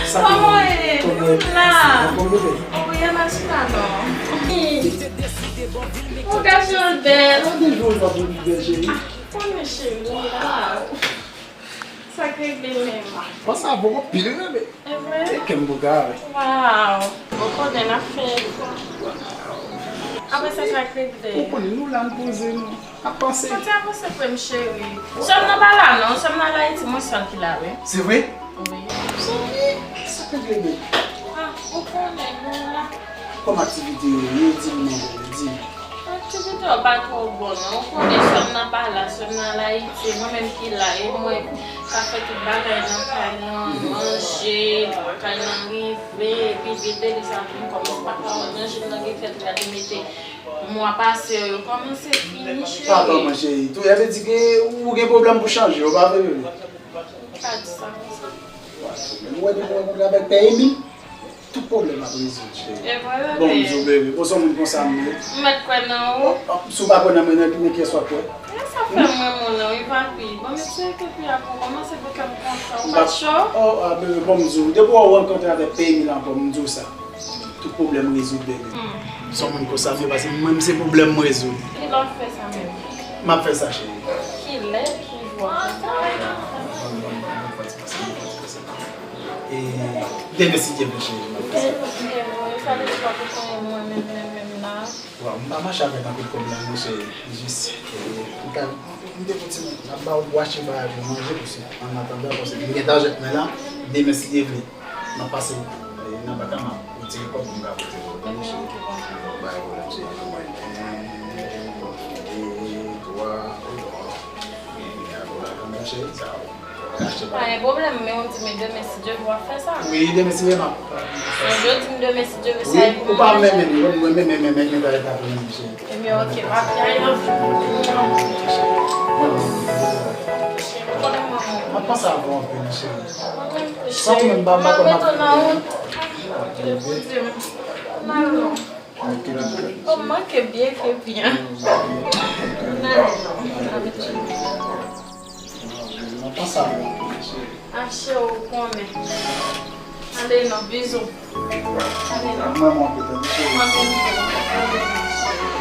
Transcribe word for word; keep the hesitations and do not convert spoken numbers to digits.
Sa kòman w ye? Kòman w ye? M la. Anfòm ou bebe? Wi, an mache la non. Ou gason bèl. Gade jou w pa pou bèl cheri. Kòman cheri la? Sa k regle menm? Panse avè w anpil wi bebe. E vre? E kè m bouka wi. Waw. Bon konnen n ap fè. Apre sa sa k regle? Ou konnen nou la n poze nou. Ap panse. Santi avanse frè m cheri. Sè m nan pa la non, sè m nan Ayiti, mwen sèl ki la wi. Se vre? Wi. Sa k regle? Ah, ou konnen nou la. Kòm aktivite yo ye, di m non, di m. Aktivite yo pa twò bon non. Ou konnen sè m nan pa la, sè m nan Ayiti, mwen menm ki la, e mwen k ap fè tout bagay nan kay lan, manje, bagay lan rive, epi vide li sa vin kòm ou pa ka wè nan jim nan gen fèt la li mete mwa pase yo kòmanse fini cheri. Pa ban manje, tou, sa vle di ke ou gen pwoblèm pou chanje, ou pa vle rele. Ou ka di sa konsa. Ou wè depi w rankontre avèk pè Emil, tout pwoblèm ap rezoud cheri. E vre bebe. Bon, m di w bebe, bon se yon moun konsa m ye. M mèt kwè nan ou. Si w pa kwè nan mwen, nan men kiyès w ap kwè? E sa fè m renmen w lan wi papi. Bon, mesye epi a pou kòmanse pou fè m kontan. Ou pa cho? Oh, ah, bebe, bon, m di w, depi w rankontre avèk pè Emil ankò, m di w sa. Tout pwoblèm rezoud bebe. Hmm. Se yon moun konsa m ye, paske mwen menm se pwoblèm m rezoud. Kilè w fè sa menm? M ap fè sa cheri. Kilè, ki jou w ap fè sa? Bon, bon, bon, bon, fò ti pase, bon, fò ti pase. E demen si Dye vle cheri, m ap fè sa. Demen si Dye vle, sa vle di w pa pou konnen mwen menm, menm, menm la. Waw, m pa mache avèk anpil kòb la non cheri. Jis, e, m ta, m te kontinye, m ap ba w pou achte bagay pou manje, paske an atandan, paske m gen tajèt mwen la, demen si Dye vle. M ap pase, e, nan baka m ap retire kòb pou m ka pote pou ou. Tande cheri. Pa gen pwoblèm cheri, ban mwen. Yon, de, twa, e bon. Gen, gen akola kanmenm cheri, sa ou ka achte pa gen pwoblèm, men ou di m demen si Dye vle w ap fè sa. Wi, demen si Dye m ap. Sonje w di m demen si Dye vle sa. Wi, ou pa menm menm, mwen menm menm menm menm menm cheri. Ebyen, ok, papi a yon. M ap panse avè w anpil, cheri. San ou menm, m pa, m pa konn ap. Mwen menm tou nan wout. Bondye, m al non. Ou manke byen ke byen. M al non. M ap panse avè w anpil, cheri. A cheri, ou konnen. Ale non, bizou. Ale non. Mwen, mwen, petèt, cheri. Mwen menm tou. Ale non, cheri.